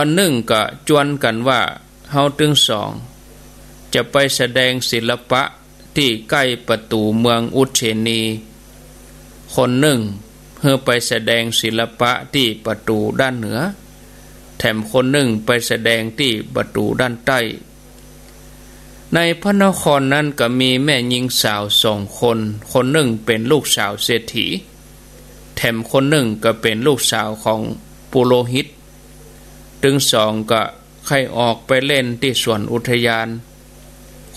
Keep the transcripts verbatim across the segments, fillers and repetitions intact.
วันนึ่งก็จวนกั๋นว่า เฮาตึงสองจะไปแสดงศิลปะตี้ใก้ประตู๋เมืองอุจเชนี คนนึ่งหื้อไปแสดงศิลปะตี้ประตู๋ด้านเหนือ แถมคนนึ่งไปแสดงตี้ประตู๋ด้านใต้ ในพระนครนั้นก็มีแม่ญิงสาวสองคน คนนึ่งเป๋นลูกสาวเศรษฐี แถมคนนึ่งก็เป๋นลูกสาวของปุโรหิต ตึงสองก็ใค่ออกไปเล่นตี้สวนอุทยาน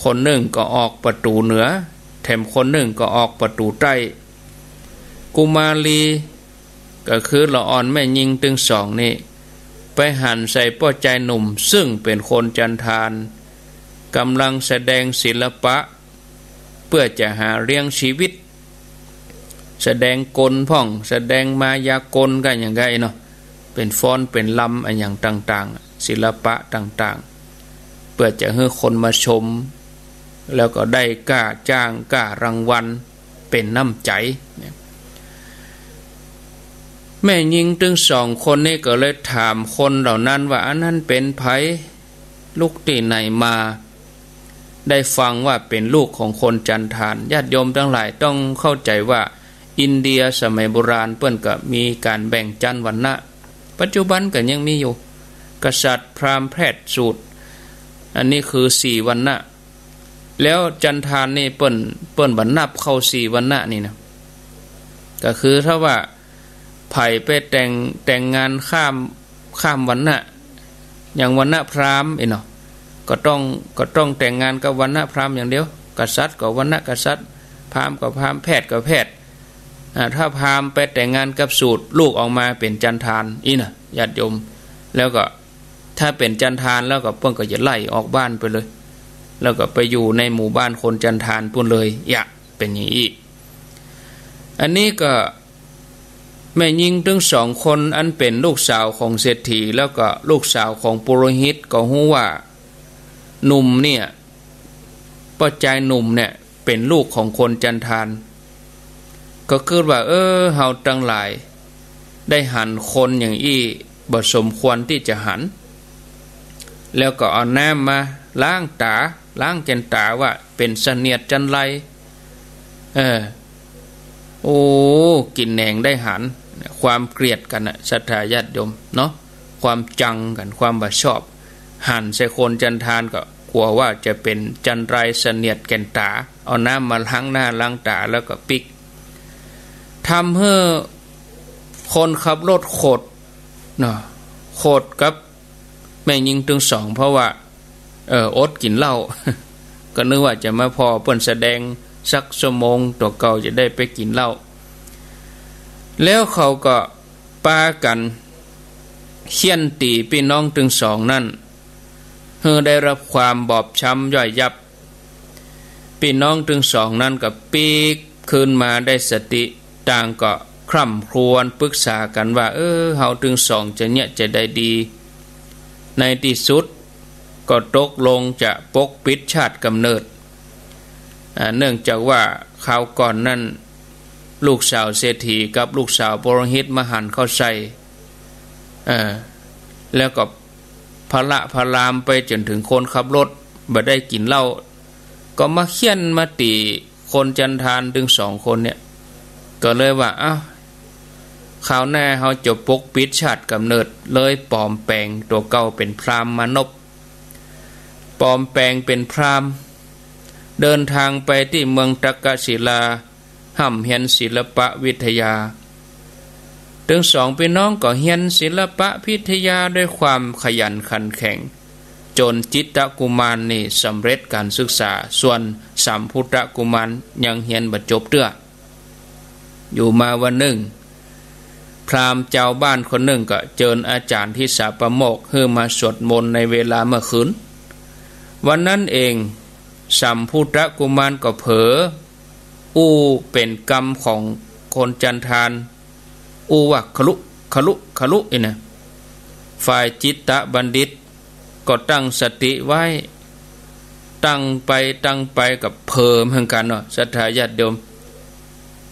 คนนึ่งก็ออกประตู๋เหนือ แถมคนนึ่งก็ออกประตู๋ใต้ กุมารี ก็คือละอ่อนแม่ญิงตึงสองนี่ ไปหันใส่ป้อจายหนุ่ม ซึ่งเป๋นคนจันทาน ก่ำลังแสดงศิลปะ เปื้อจะหาเลี้ยงชีวิต แสดงกลพ่อง แสดงมายากลกั๋นอย่างใดเนาะ เป๋นฟ้อนเป๋นรำอะหยังต่างๆ ศิลปะต่างๆ เปื้อจะหื้อคนมาชม แล้วก็ได้ก้าจ้างก้ารางวัล เป๋นน้ำใจ๋เนี่ย แม่ญิงตึงสองคนนี้ก็เลยถามคนเหล่านั้นว่า อันนั้นเป๋นใผ ลุกตี้ไหนมา ได้ฟังว่าเป๋นลูกของคนจันทาน ญาติโยมตังหลายต้องเข้าใจ๋ว่า อินเดียสมัยโบราณเปิ้นก็มีก๋านแบ่งจั้นวรรณะ ปัจจุบันก็ยังมีอยู่ กษัตริย์ พราหมณ์ แพทย์ สูตร อันนี้คือสี่วรรณะ แล้วจันทานนี่เปิ้น เปิ้นบ่นับเข้าสี่วรรณะนี่นะ ก็คือถ้าว่าใผไปแต่ง แต่งงานข้าม ข้ามวรรณะ อย่างวรรณะพราหมณ์อี้เนาะ ก็ต้อง ก็ต้องแต่งงานกับวรรณะพราหมณ์อย่างเดียว กษัตริย์ก็วรรณะกษัตริย์ พราหมณ์ก็พราหมณ์ แพทย์ก็แพทย์ อ่า ถ้าพราหมณ์ไปแต่งงานกับสูตร ลูกออกมาเป๋นจันทานอี้นะ ญาติโยม แล้วก็ ถ้าเป๋นจันทานแล้วก็เปิ้นก็จะไล่ออกบ้านไปเลย แล้วก็ไปอยู่ในหมู่บ้านคนจันทานปู้นเลย เยียะ เป๋นอย่างอี้ อันนี้ก็ แม่ญิงตึงสองคนอันเป๋นลูกสาวของเศรษฐี แล้วก็ลูกสาวของปุโรหิตก็ฮู้ว่าหนุ่มเนี่ย ป้อจายหนุ่มเนี่ยเป๋นลูกของคนจันทาน ก็กึ๊ดว่า เออ เฮาตังหลายได้หันคนอย่างอี้บ่สมควรตี้จะหัน แล้วก็เอาน้ำมาล้างต๋า ล้างแก่นต๋าว่าเป๋นเสนียดจันไร เออ โอ้ กิ๋นแหนงได้หัน ความเกลียดกั๋นน่ะ ศรัทธาญาติโยมเนาะ ความจังกั๋น ความบ่ชอบ หันใส่คนจันทานก็กั๋วว่าจะเป๋นจันไรเสนียดแก่นต๋า เอาน้ำมาล้างหน้าล้างต๋าแล้วก็ปิ๊ก ทำหื้อคนขับรถโขดเนาะ โขดกับ แม่ญิงตึงสอง เพราะว่า เออ อดกิ๋นเหล้า ก็นึกว่าจะมาผ่อเปิ้นแสดงสักชั่วโมง ตั๋วเก่าจะได้ไปกิ๋นเหล้า แล้วเขาก็ปากั๋นเฆี่ยนตี๋ปี้น้องตึงสองนั้น หื้อได้ฮับความบอบช้ำย่อยยับ ปี้น้องตึงสองนั้นก็ปิ๊กคืนมาได้สติ ต่างก็คร่ำครวญปึกษากั๋นว่า เออ เฮาตึงสองจะเยียะจะใดดี ในตี้สุดก็ตกลงจะปกปิดชาติกำเนิด อ่า เนื่องจากว่าคราวก่อนนั้น ลูกสาวเศรษฐีกับลูกสาวปุโรหิตมาหันเข้าใส่ เออ แล้วก็พะละพะลามไปจ๋นเถิงคนขับรถบ่ได้กิ๋นเหล้า ก็มาเฆี่ยนมาตี๋คนจันทานตึงสองคนเนี่ย ก็เลยว่า เอ้า คราวหน้าเฮาจะปกปิดชาติกำเนิด เลยปลอมแป๋งตั๋วเก่าเป๋นพราหมณ์มานพ ปลอมแป๋งเป๋นพราหมณ์ เดินทางไปตี้เมืองตักกศิลา ฮ่ำเฮียนศิลปวิทยา ตึงสองปี้น้องก็เฮียนศิลปวิทยาด้วยความขยันขันแข็ง จ๋นจิตตกุมารนี่สำเร็จก๋านศึกษา ส่วนสัมพุทธกุมารยังเฮียนบ่จบเตื้อ อยู่มาวันนึ่ง พราหมณ์จาวบ้านคนนึ่งก็เจิญอาจ๋ารย์ทิสาปโมกข์หื้อมาสวดมนต์ในเวลาเมื่อคืน วันนั้นเอง สัมพุทธกุมารก็เผลออู้เป๋นกำของคนจันทาน อู้ว่าคะลุ คะลุ คะลุ อี้นะ ฝ่ายจิตตบัณฑิตก็ตั้งสติไว้ ตั้งไปตั้งไปก็เผลอเหมือนกั๋นเนาะ ศรัทธาญาติโยม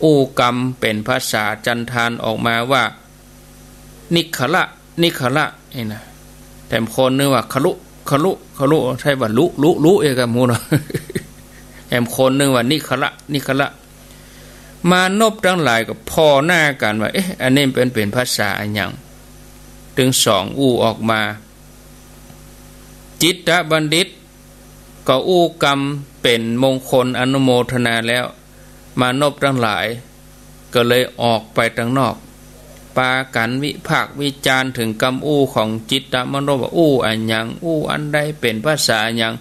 อู้กำเป๋นภาษาจันทานออกมาว่า นิขละ นิขละ อี้นะ แถมคนนึ่งว่า คะลุ คะลุ คะลุ ใจ้ว่า ลุ ลุ ลุ เอกะหมู่เนาะ แถมคนนึ่งว่า นิคะละ นิคะละ มานพตังหลายก็ผ่อหน้ากั๋นว่า เอ๊ะ อันนี้เป๋น เป๋นภาษาอะหยัง ตึงสองอู้ออกมา จิตตบัณฑิตก็อู้กำเป๋นมงคลอนุโมทนาแล้ว มานพตังหลายก็เลยออกไปตังนอก ปากั๋นวิพากษ์วิจารณ์เถิงกำอู้ของจิตตมานพว่า อู้อะหยัง อู้อันใด เป๋นภาษาอะหยัง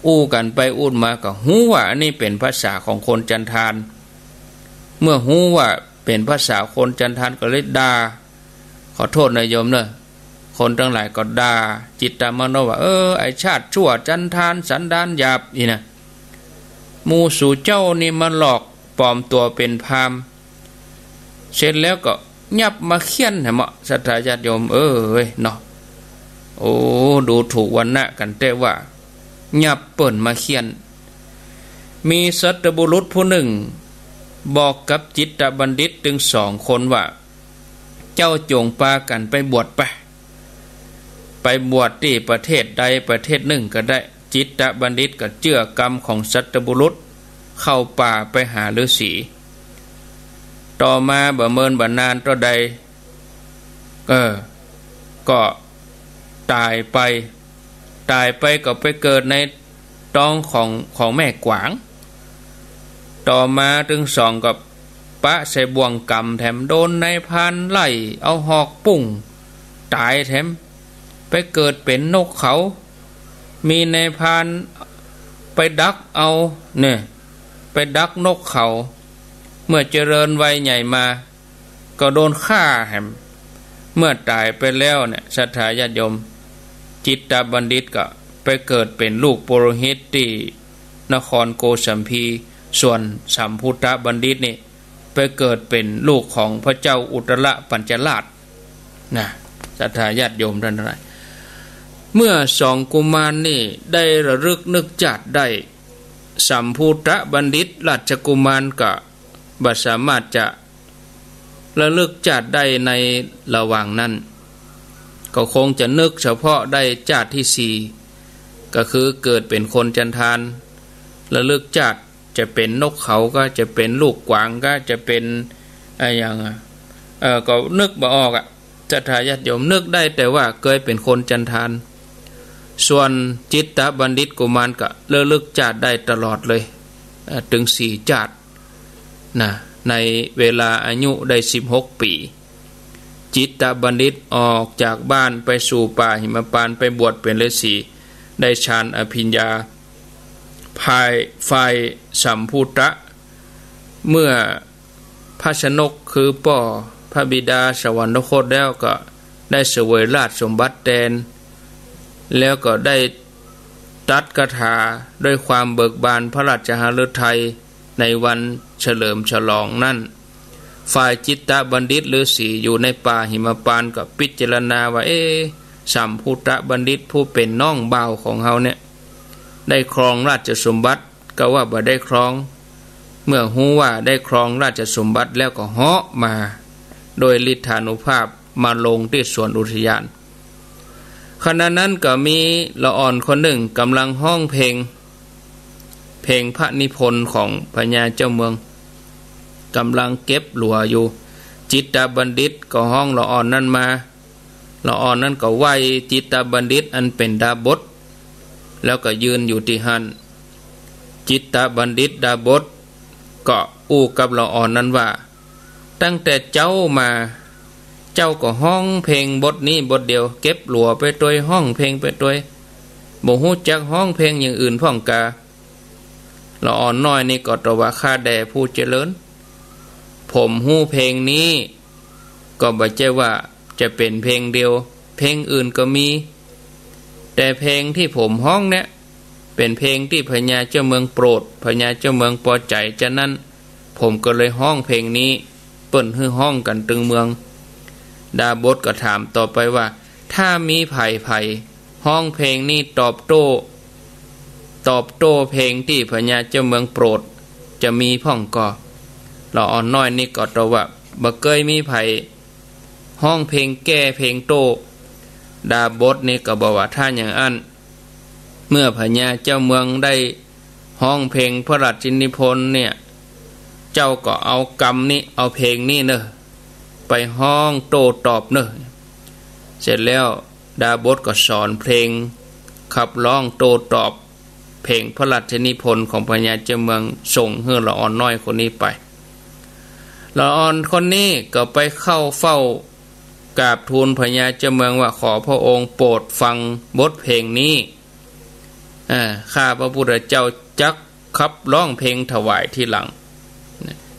อู้กั๋นไปอู้มาก็ฮู้ว่าอันนี้เป๋นภาษาของคนจันทาน เมื่อฮู้ว่าเป๋นภาษาคนจันทานก็เลยด่า ขอโต้ษนะโยมเนาะ คนตังหลายก็ด่าจิตตมานพว่า เออ ไอ้ชาติชั่วจันทานสันดานหยาบ อี้นะ หมู่สูเจ้านี่มาหลอกปลอมตั๋วเป๋นพราหมณ์ เสร็จแล้วก็ยับมาเฆี่ยนแหมเนาะ ศรัทธาญาติโยมเอ้ยเนาะ โอ้ ดูถูกวรรณะกั๋นแต๊ว่า ยับเปิ้นมาเฆี่ยน มีสัตบุรุษผู้นึ่งบอกกับจิตตบัณฑิตตึงสองคนว่า เจ้าจงปากั๋นไปบวชไป ไปบวชตี้ประเทศใดประเทศนึ่งก็ได้ จิตตบัณฑิตก็เจื้อกำของสัตบุรุษ เข้าป่าไปหาฤๅษี ต่อมาบ่เมินบ่นานเต้าใด เออ ก็ต๋ายไป ต๋ายไปก็ไปเกิดในต๊องของ ของแม่กวาง ต่อมาตึงสองก็ปะใส่บ่วงกำแถม โดนนายพรานไล่เอาหอกปุ้งต๋ายแถม ไปเกิดเป๋นนกเขา มีนายพรานไปดักเอา เนี่ย ไปดักนกเขา เมื่อเจริญวัยใหญ่มา ก็โดนฆ่าแหม เมื่อต๋ายไปแล้วเนี่ย ศรัทธาญาติโยม จิตตบัณฑิตก็ไปเกิดเป๋นลูกปุโรหิตตี้นครโกสัมพี ส่วนสัมภูตบัณฑิตนี่ไปเกิดเป๋นลูกของพระเจ้าอุตตรปัญจราชนะ ศรัทธาญาติโยมท่านทั้งหลาย เมื่อสองกุมารนี่ได้ระลึกนึกจาติได้ สัมภูตบัณฑิตราชกุมารก็บ่สามารถจะ ระลึกจาติได้ในระหว่างนั้น ก็คงจะนึกเฉพาะได้จาติตี้สี่ ก็คือเกิดเป๋นคนจันทาน ระลึกจาติจะเป๋นนกเขา ก็จะเป๋นลูกกวาง ก็จะเป๋นอะหยังอะ เออ ก็นึกบ่ออกอะ ศรัทธาญาติโยม นึกได้แต่ว่าเกยเป๋นคนจันทาน ส่วนจิตตบัณฑิตกุมารก็ระลึกจาติได้ตลอดเลย เอ่อ ตึงสี่จาติ นะ ในเวลาอายุได้สิบหกปี๋ จิตตบัณฑิตออกจากบ้านไปสู่ป่าหิมพานต์ ไปบวชเป๋นฤๅษี ได้ฌานอภิญญา ฝ่าย ฝ่ายสัมภูตะ เมื่อพระชนกคือป้อพระบิดาสวรรคตแล้วก็ได้เสวยราชสมบัติแตน แล้วก็ได้ตรัสคาถาด้วยความเบิกบานพระราชหฤทัย ในวันเฉลิมฉลองนั้น ฝ่ายจิตตบัณฑิตฤๅษีอยู่ในป่าหิมพานต์ก็พิจารณาว่า เอ๊ะ สัมภูตบัณฑิตผู้เป๋นน้องบ่าวของเฮาเนี่ย ได้ครองราชสมบัติ ก็ว่าบ่ได้ครอง เมื่อฮู้ว่าได้ครองราชสมบัติแล้วก็เหาะมา โดยฤทธานุภาพมาลงตี้สวนอุทยาน ขณะนั้นก็มีละอ่อนคนนึ่งก่ำลังฮ้องเพลง เพลงพระนิพนธ์ของพญาเจ้าเมือง ก่ำลังเก็บหลัวอยู่ จิตตบัณฑิตก็ฮ้องละอ่อนนั้นมา ละอ่อนนั้นก็ไหว้จิตตบัณฑิตอันเป๋นดาบส แล้วก็ยืนอยู่ตี้หั้น จิตตบัณฑิตดาบสก็อู้กับละอ่อนนั้นว่า ตั้งแต่เจ๊ามา เจ้าก็ฮ้องเพลงบทนี้บทเดียว เก็บหลัวไปตวย ฮ้องเพลงไปตวย บ่ฮู้จักฮ้องเพลงอย่างอื่นพ่องกา ละอ่อนน้อยนี่ก็ตอบว่า ข้าแด่ผู้เจริญ ผมฮู้เพลงนี้ ก็บ่ใจ้ว่าจะเป๋นเพลงเดียว เพลงอื่นก็มี แต่เพลงตี้ผมฮ้องเนี่ย เป๋นเพลงตี้พญาเจ้าเมืองโปรด พญาเจ้าเมืองปอใจ๋ ฉะนั้นผมก็เลยฮ้องเพลงนี้ เปิ้นหื้อฮ้องกั๋นตึงเมือง ดาบสก็ถามต่อไปว่า ถ้ามีใผใผฮ้องเพลงนี้ตอบโต้ ตอบโต้เพลงตี้พญาเจ้าเมืองโปรด จะมีพ่องก่อ ละอ่อนน้อยนี่ก็ตอบว่า บ่เกยมีใผฮ้องเพลงแก้เพลงโต้ ดาบสนี่ก็บอกว่าถ้าอย่างอั้น เมื่อพญาเจ้าเมืองได้ฮ้องเพลงพระราชนิพนธ์เนี่ย เจ้าก็เอากำนี้ เอาเพลงนี้เน่อ ไปฮ้องโต้ตอบเน่อ เสร็จแล้วดาบสก็สอนเพลงขับร้องโต้ตอบเพลงพระราชนิพนธ์ของพญาเจ้าเมืองส่งหื้อละอ่อนน้อยคนนี้ไป ละอ่อนคนนี้ก็ไปเข้าเฝ้ากราบทูลพญาเจ้าเมืองว่าขอพระองค์โปรดฟังบทเพลงนี้ อ่า ข้าพระพุทธเจ้าจักขับร้องเพลงถวายทีหลัง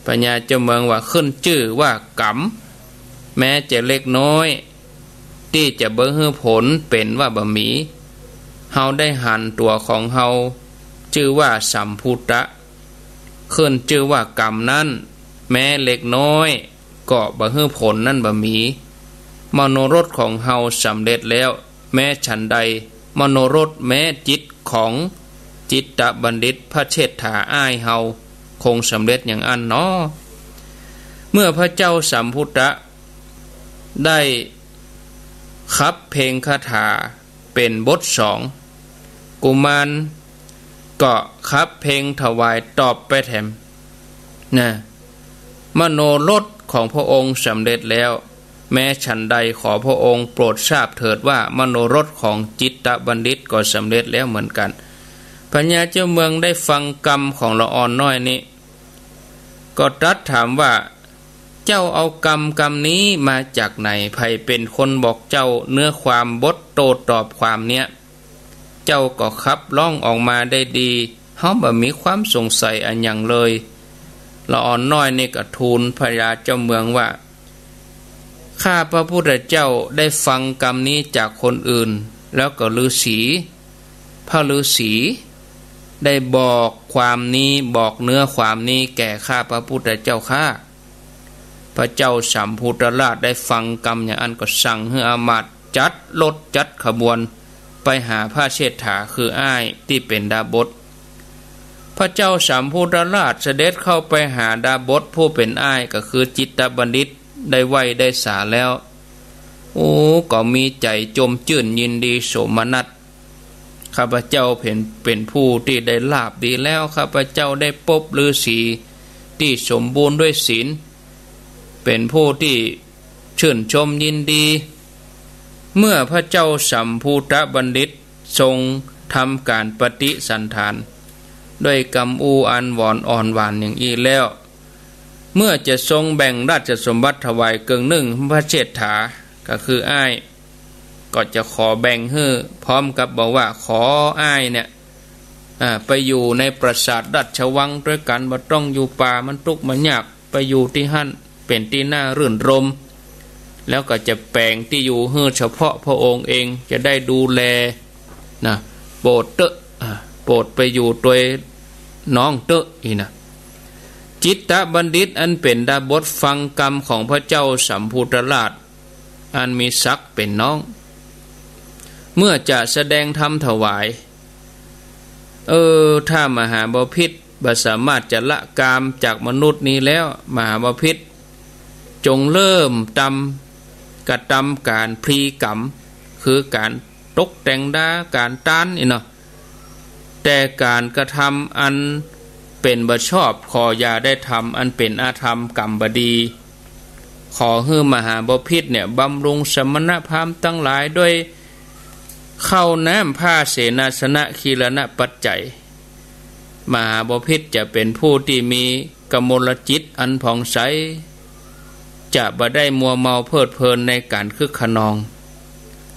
พญาเจ้าเมืองว่าขึ้นจื้อว่ากำ แม้จะเล็กน้อย ตี้จะบ่หื้อผลเป๋นว่าบ่มี เฮาได้หันตั๋วของเฮาจื้อว่าสัมภูตะ ขึ้นจื้อว่ากำนั้น แม้เล็กน้อย ก็บ่หื้อผลนั้นบ่มี มโนรสของเฮาสำเร็จแล้ว แม้ฉันใด มโนรสแม้จิตของจิตตบัณฑิตพระเชษฐาอ้ายเฮาคงสำเร็จอย่างอั้นหนอ เมื่อพระเจ้าสัมภูตะได้ขับเพลงคาถาเป๋นบทสอง กุมารก็ขับเพลงถวายตอบไปแถม นะ มโนรสของพระองค์สำเร็จแล้ว แม้ฉันใดขอพระองค์โปรดทราบเถิดว่ามโนรสของจิตตบัณฑิตก็สำเร็จแล้วเหมือนกัน พญาเจ้าเมืองได้ฟังกำของละอ่อนน้อยนี้ ก็ตรัสถามว่า เจ้าเอากำกำนี้มาจากไหน ใผเป๋นคนบอกเจ้าเนื้อความบทโต้ตอบความเนี้ย เจ้าก็ขับร้องออกมาได้ดี เฮาบ่มีความสงสัยอะหยังเลย ละอ่อนน้อยนี่ก็ทูลพญาเจ้าเมืองว่า ข้าพระพุทธเจ้าได้ฟังกำนี้จากคนอื่น แล้วก็ฤๅษี พระฤๅษีได้บอกความนี้ บอกเนื้อความนี้แก่ข้าพระพุทธเจ้าข้า พระเจ้าสัมภูตราชได้ฟังกำอย่างอั้นก็สั่งหื้ออำมาตย์จัดรถจัดขบวนไปหาพระเชษฐาคืออ้ายตี้เป๋นดาบส พระเจ้าสัมภูตราชเสด็จเข้าไปหาดาบสผู้เป๋นอ้ายก็คือจิตตบัณฑิตได้ไหว้ได้สาแล้ว โอ้ ก็มีใจ๋จมจื้นยินดีโสมนัส ข้าพเจ้าเป๋น เป๋นผู้ตี้ได้ลาภดีแล้ว ข้าพเจ้าได้ปบฤๅษีตี้สมบูรณ์ด้วยศีล เป๋นผู้ตี้ชื่นชมยินดี เมื่อพระเจ้าสัมภูตบัณฑิตทรงทำก๋านปฏิสัณฐาน ด้วยกำอู้อันหวอนอ่อนหวานอย่างอี้แล้ว เมื่อจะทรงแบ่งราชสมบัติถวายเกิ่งนึ่งพระเชษฐา ก็คืออ้าย ก็จะขอแบ่งหื้อ พร้อมกับบอกว่าขออ้ายเนี่ย อ่า ไปอยู่ในปราสาทราชวังตวยกั๋น บ่ต้องอยู่ป่ามันตุ๊กข์มันยาก ไปอยู่ตี้หั้นเป๋นตี้น่ารื่นรมย์ แล้วก็จะแป๋งตี้อยู่หื้อเฉพาะพระองค์เอง จะได้ดูแลนะ โปรดเต๊อะ อ่า โปรดไปอยู่ตวยน้องเต๊อะ อี้นะ จิตตบัณฑิตอันเป๋นดาบสฟังกำของพระเจ้าสัมภูตราช อันมีศักดิ์เป๋นน้อง เมื่อจะแสดงธรรมถวาย เออ ถ้ามหาบพิตรบ่สามารถจะละกามจากมนุษย์นี้แล้ว มหาบพิตรจงเริ่มตำ กระตำก๋านพลีกรรม คือก๋านตกแต่งดา ก๋านต้านอี้เนาะ แต่ก๋านกระทำอันเป๋นบ่ชอบ ขออย่าได้ทำอันเป๋นอธรรมกรรมบ่ดี ขอหื้อมหาบพิตรเนี่ยบำรุงสมณพราหมณ์ตังหลายด้วยข้าวน้ำผ้าเสนาสนะคีรณปัจจัย มหาบพิตรจะเป๋นผู้ตี้มีกมลจิตอันผ่องใส จะบ่ได้มัวเมาเพลิดเพลินในก๋านคึกคะนอง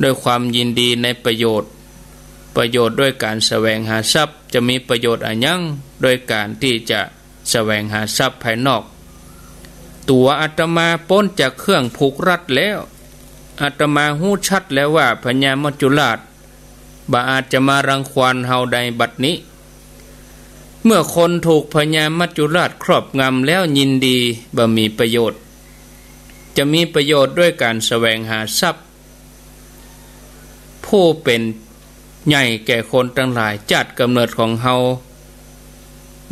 ด้วยความยินดีในประโยชน์ ประโยชน์ด้วยก๋านแสวงหาทรัพย์ จะมีประโยชน์อะหยัง ด้วยก๋านตี้จะแสวงหาทรัพย์ภายนอก ตั๋วอาตมาป๊นจากเครื่องผูกรัดแล้ว อาตมาฮู้ชัดแล้วว่าพญามัจจุราชบ่อาจจะมารังควานเฮาได้บัดนี้ เมื่อคนถูกพญามัจจุราชครอบงำแล้วยินดีบ่มีประโยชน์ จะมีประโยชน์ด้วยก๋านแสวงหาทรัพย์ ผู้เป๋นใหญ่แก่คนตังหลาย จาติกำเนิดของเฮา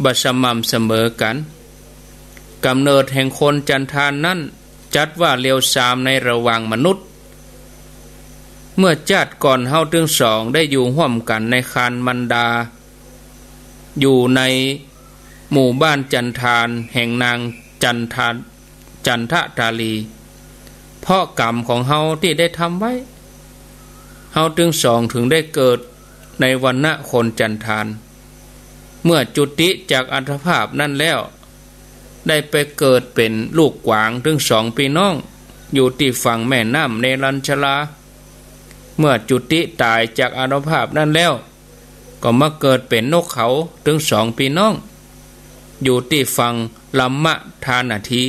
บ่สม่ำเสมอกั๋น กำเนิดแห่งคนจันทานนั้นจัดว่าเลวทรามในระหว่างมนุษย์ เมื่อจาติก่อนเฮาตึงสองได้อยู่ฮ่วมกั๋นในคานมันดา อยู่ในหมู่บ้านจันทานแห่งนางจันทา จันทดาลี เพราะกรรมของเฮาตี้ได้ทำไว้ เฮาตึงสองถึงได้เกิดในวรรณะคนจันทาน เมื่อจุติจากอัตภาพนั้นแล้ว ได้ไปเกิดเป๋นลูกกวางตึงสองปี้น้อง อยู่ตี้ฝั่งแม่น้ำเนรัญชรา เมื่อจุติต๋ายจากอัตภาพนั้นแล้ว ก็มาเกิดเป๋นนกเขาตึงสองปี้น้อง อยู่ตี้ฝั่งลัมมะธานาที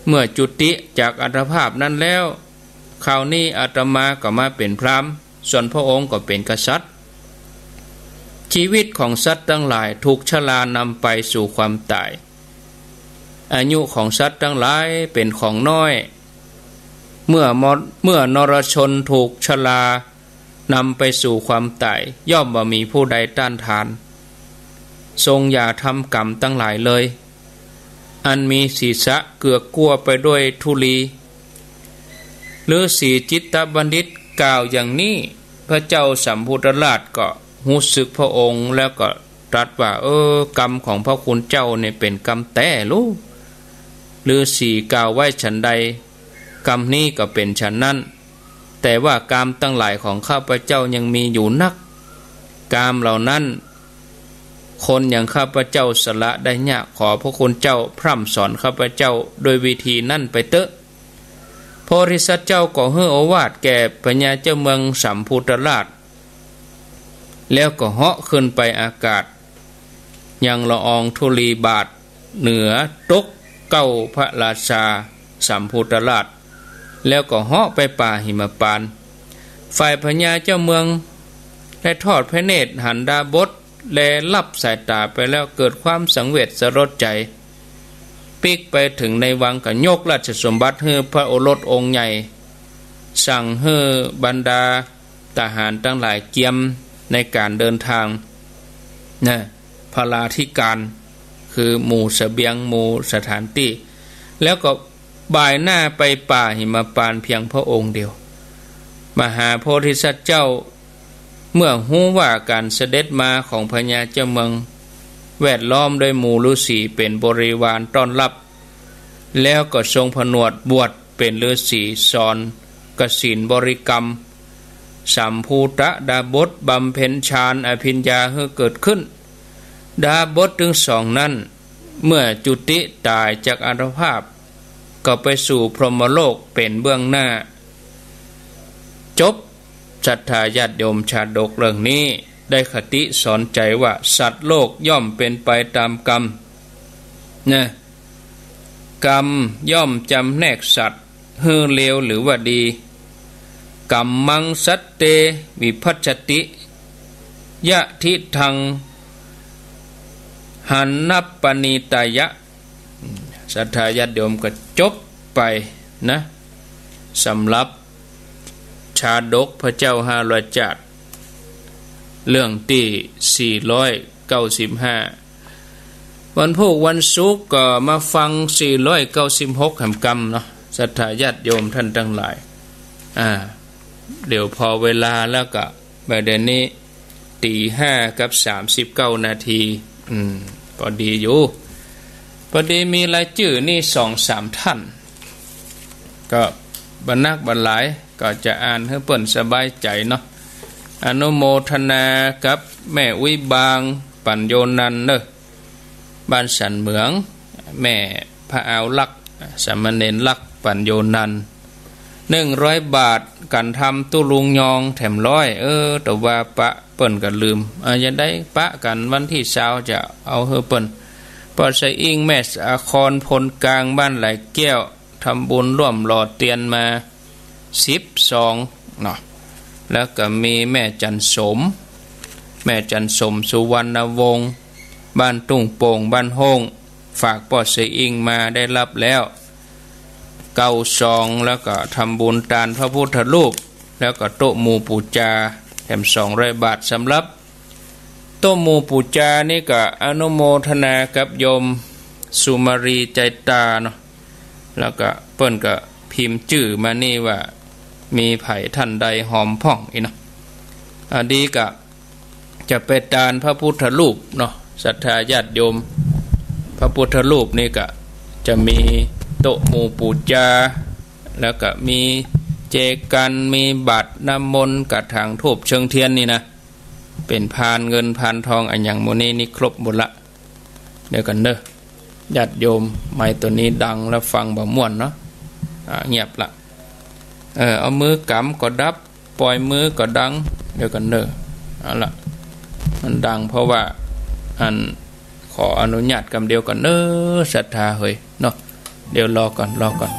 เมื่อจุติจากอัตภาพนั้นแล้ว คราวนี้อาตมาก็มาเป๋นพราหมณ์ ส่วนพระองค์ก็เป๋นกษัตริย์ ชีวิตของสัตว์ตังหลายถูกชรานำไปสู่ความต๋าย อายุของสัตว์ตังหลายเป๋นของน้อย เมื่อมอ- เมื่อนรชนถูกชรานำไปสู่ความต๋าย ย่อมบ่มีผู้ใดต้านทาน ทรงอย่าทำกรรมตังหลายเลย อันมีศีรษะเกือกกลั้วไปด้วยธุลี ฤๅษีจิตตบัณฑิตกล่าวอย่างนี้ พระเจ้าสัมพุทธราชก็ฮู้สึกพระองค์ แล้วก็ตรัสว่า เออ กรรมของพระคุณเจ้าเนี่ยเป๋นกรรมแต๊ลู ฤๅษีกล่าวไว้ฉันใด กรรมนี้ก็เป๋นฉันนั้น แต่ว่ากามตังหลายของข้าพเจ้ายังมีอยู่นัก กามเหล่านั้น คนอย่างข้าพเจ้าสละได้ยาก ขอพระคุณเจ้าพร่ำสอนข้าพเจ้าโดยวิธีนั้นไปเต๊อะ โพธิสัตว์เจ้าก็หื้อโอวาทแก่พญาเจ้าเมืองสัมพุทธราช แล้วก็เหาะขึ้นไปอากาศ ยังละอองธุลีบาทเหนือตกเก๊าพระราชาสัมพุทธราช แล้วก็เหาะไปป่าหิมปานต์ ฝ่ายพญาเจ้าเมืองได้ทอดพระเนตรหันดาบส แลลับสายต๋าไปแล้วเกิดความสังเวชสลดใจ๋ ปิ๊กไปเถิงในวังก็ยกราชสมบัติหื้อพระโอรสองค์ใหญ่ สั่งหื้อบรรดาทหารตังหลายเกียมในก๋านเดินตาง นะ พลาธิการ คือหมู่เสบียง หมู่สถานตี้ แล้วก็บ่ายหน้าไปป่าหิมปานต์เพียงพระองค์เดียว มหาโพธิสัตว์เจ้า เมื่อฮู้ว่าก๋านเสด็จมาของพญาเจ้าเมือง แวดล้อมด้วยหมู่ฤๅษีเป๋นบริวารต้อนรับ แล้วก็ทรงผนวดบวชเป๋นฤๅษี สอนกสิณบริกรรม สัมภูตดาบส บำเพ็ญฌานอภิญญาหื้อเกิดขึ้น ดาบสตึงสองนั้น เมื่อจุติต๋ายจากอาตภาพ ก็ไปสู่พรหมโลกเป๋นเบื้องหน้า จบ ศรัทธาญาติโยม ชาดกเรื่องนี้ได้คติสอนใจ๋ว่า สัตว์โลกย่อมเป๋นไปต๋ามกรรม นะ กรรมย่อมจำแนกสัตว์หื้อเลวหรือว่าดี กัมมัง สัตเต วิภัจจติ ยะทิฏฐัง หันนัปปะนีตายะ ศรัทธาญาติโยมก็จบไปนะ สำหรับชาดกพระเจ้าห้าร้อยจาติ เรื่องตี้สี่ร้อยเก้าสิบห้า วันพูกวันศุกร์ก็มาฟังสี่ร้อยเก้าสิบหกแหมกำเนาะ ศรัทธาญาติโยมท่านตังหลาย อ่า เดี๋ยวพอเวลาแล้วก็ บ่ายเดี๋ยวนี้ ตี๋ห้ากับสามสิบเก้านาที อืม ปอดีอยู่ ปอดีมีรายจื้อนี่สองสามท่าน ก็บ่นักบ่หลาย ก็จะอ่านหื้อเปิ้นสบายใจ๋เนาะ อนุโมทนากับแม่อุ๊ยบาง ปั๋ญโญนันท์เน่อ บ้านสันเหมือง แม่พระอาวลักษณ์ สามเณรลักษณ์ ปั๋ญโญนันท์ หนึ่งร้อยบาท ก๋านทำตุ๊ลุงยองแถมร้อย เออ แต่ว่าปะเปิ้นก็ลืม อ่ะ จะได้ปะกั๋นวันตี้ซาวจะเอาหื้อเปิ้น ป้อสะอิ้ง แม่สาคร พลกลาง บ้านไหลแก้ว ทำบุญร่วมหล่อเตียนมา สิบซองเนาะ แล้วก็มีแม่จันสม แม่จันสม สุวรรณวงศ์ บ้านตุ้งโป่ง บ้านโฮ่ง ฝากป้อสะอิ้งมาได้รับแล้ว เก้าซอง แล้วก็ทำบุญตานพระพุทธรูป แล้วก็โต๊ะหมู่ปู๋จา แถมสองร้อยบาท สำหรับโต๊ะหมู่ปู๋จานี่ก็อนุโมทนากับโยมสุมาลี ใจตาเนาะ แล้วก็เปิ้นก็พิมพ์จื้อมานี่ว่า มีใผท่านใดหอมพ่องอี้เนาะ อันนี้ก็จะไปตานพระพุทธรูปเนาะ ศรัทธาญาติโยม พระพุทธรูปนี่ก็จะมีโต๊ะหมู่ปู๋จา แล้วก็มีเจกัณฑ์ มีบาตรน้ำมนต์ กระถางธูปเชิงเทียนนี่นะ เป๋นพานเงินพานทองอะหยังหมู่นี้นี่ครบหมดละ เดี๋ยวก่อนเน่อ ญาติโยม ไมค์ตั๋วนี้ดังแล้วฟังบ่ม่วนเนาะ อ่า เงียบละ เออ เอามือกำก็ดับ ป่อยมือก็ดัง เดี๋ยวก่อนเน่อ เอาละ มันดังเพราะว่า อัน ขออนุญาตกำเดียวก่อนเน่อ ศรัทธาเหยเนาะ เดี๋ยวรอก่อน รอก่อน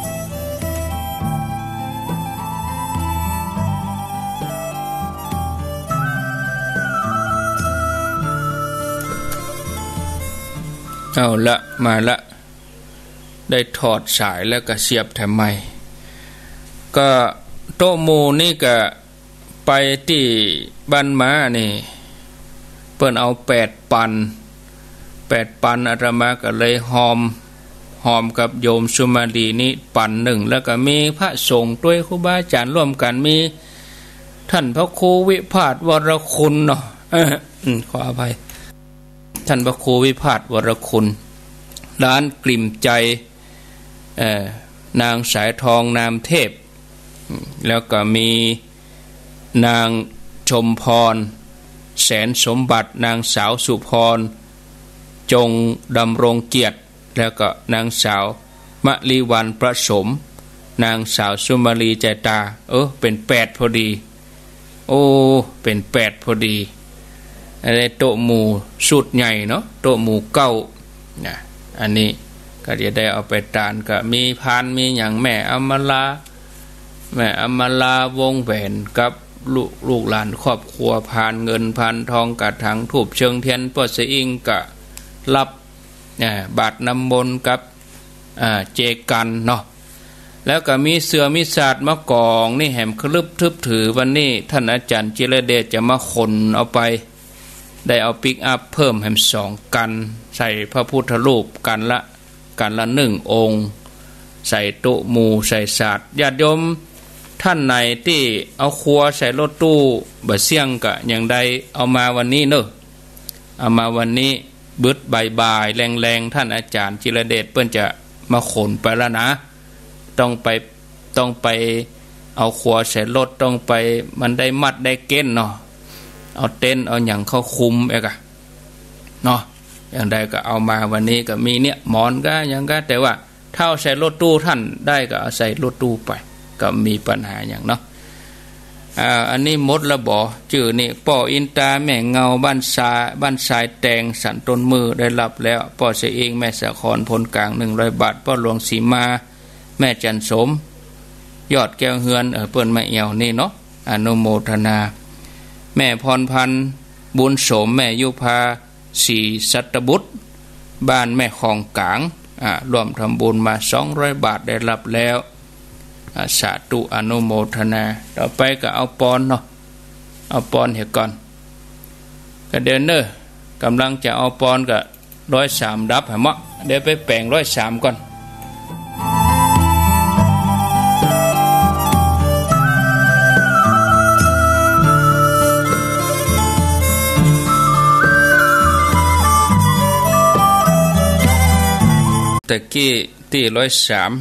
เอาละ มาละ ได้ถอดสายแล้วก็เสียบแถมใหม่ ก็โต๊ะหมู่นี่ก็ไปตี้บ้านม้านี่ เปิ้นเอาแปดปัน แปดปัน อาตมาก็เลยหอม หอมกับโยมสุมาลีนี่ปันนึ่ง แล้วก็มีพระสงฆ์ตวยครูบาอาจ๋ารย์ร่วมกั๋น มีท่านพระครูวิพาทวรคุณเนาะ เออ อืม ขออภัย ท่านพระครูวิพาทวรคุณ ร้านกลิ่มใจ เอ่อ นางสายทองนามเทพ แล้วก็มีนางชมพร แสนสมบัติ นางสาวสุพร จงดำรงเกียรติ แล้วก็นางสาวมะลิวัลย์ประสม นางสาวสุมาลี ใจตา เออ เป๋นแปดพอดี โอ้ เป๋นแปดพอดี อันนี้โต๊ะหมู่ชุดใหญ่เนาะ โต๊ะหมู่เก้านะ อันนี้ก็จะได้เอาไปตาน ก็มีพาน มีหยัง แม่อำมาลา แม่อำมาลา วงแหวน กับลูก ลูกหลานครอบครัว พานเงินพานทอง กระถางธูปเชิงเทียน ป้อเสอิงก็ฮับ อ่า บาตรน้ำมนต์กับ อ่า เจกัณฑ์เนาะ แล้วก็มีเสื่อมีสาดมากองนี่แหม คลึบทึบถือ วันนี้ท่านอาจ๋ารย์จิรเดชจะมาขนเอาไป ได้เอาปิกอัพเพิ่มแหมสองคัน ใส่พระพุทธรูปคันละ คันละหนึ่งองค์ ใส่โต๊ะหมู่ ใส่สาด ญาติโยมท่านไหนตี้เอาครัวใส่รถตู้บ่เสี้ยงก็ยังได้ เอามาวันนี้เนาะ เอามาวันนี้ บึดบ่ายๆ แลงๆ ท่านอาจ๋ารย์จิรเดชเปิ้นจะมาขนไปแล้วนะ ต้องไป ต้องไปเอาครัวใส่รถ ต้องไป มันได้มัดได้เก๊นเนาะ เอาเต็นท์เอาหยังเข้าคุมเอกอะเนาะ อย่างใดก็เอามาวันนี้ ก็มีเนี่ย หมอนก็หยังก็ แต่ว่าถ้าเอาใส่รถตู้ท่านได้ก็เอาใส่รถตู้ไป ก็บ่มีปัญหาหยังเนาะ อ่า อันนี้หมดละบ่ จื้อนี่ ป้ออินตา แม่เงา บ้านซา บ้านทรายแตง สันต้นมือ ได้ฮับแล้ว ป้อเสอิง แม่สาคร โพนกลาง หนึ่งร้อยบาท ป้อหลวงสีมา แม่จันทร์สม ยอดแก้วเฮือน เออ เปิ้นมาแอ่วนี่เนาะ อนุโมทนา แม่พรพันธ์ บุญสม แม่ยุพา ศรีสัตบุตร บ้านแม่ของกลาง อ่า ร่วมทำบุญมา สองร้อยบาท ได้ฮับแล้ว อ่า สาธุ อนุโมทนา ต่อไปก็เอาปอนเนาะ เอาปอนเหียก่อน ก็เดี๋ยวเน่อ ก่ำลังจะเอาปอนก็ร้อยสามดับหาเมาะ เดี๋ยวไปแป๋งร้อยสามก่อน ตะกี้ตี้ร้อยสาม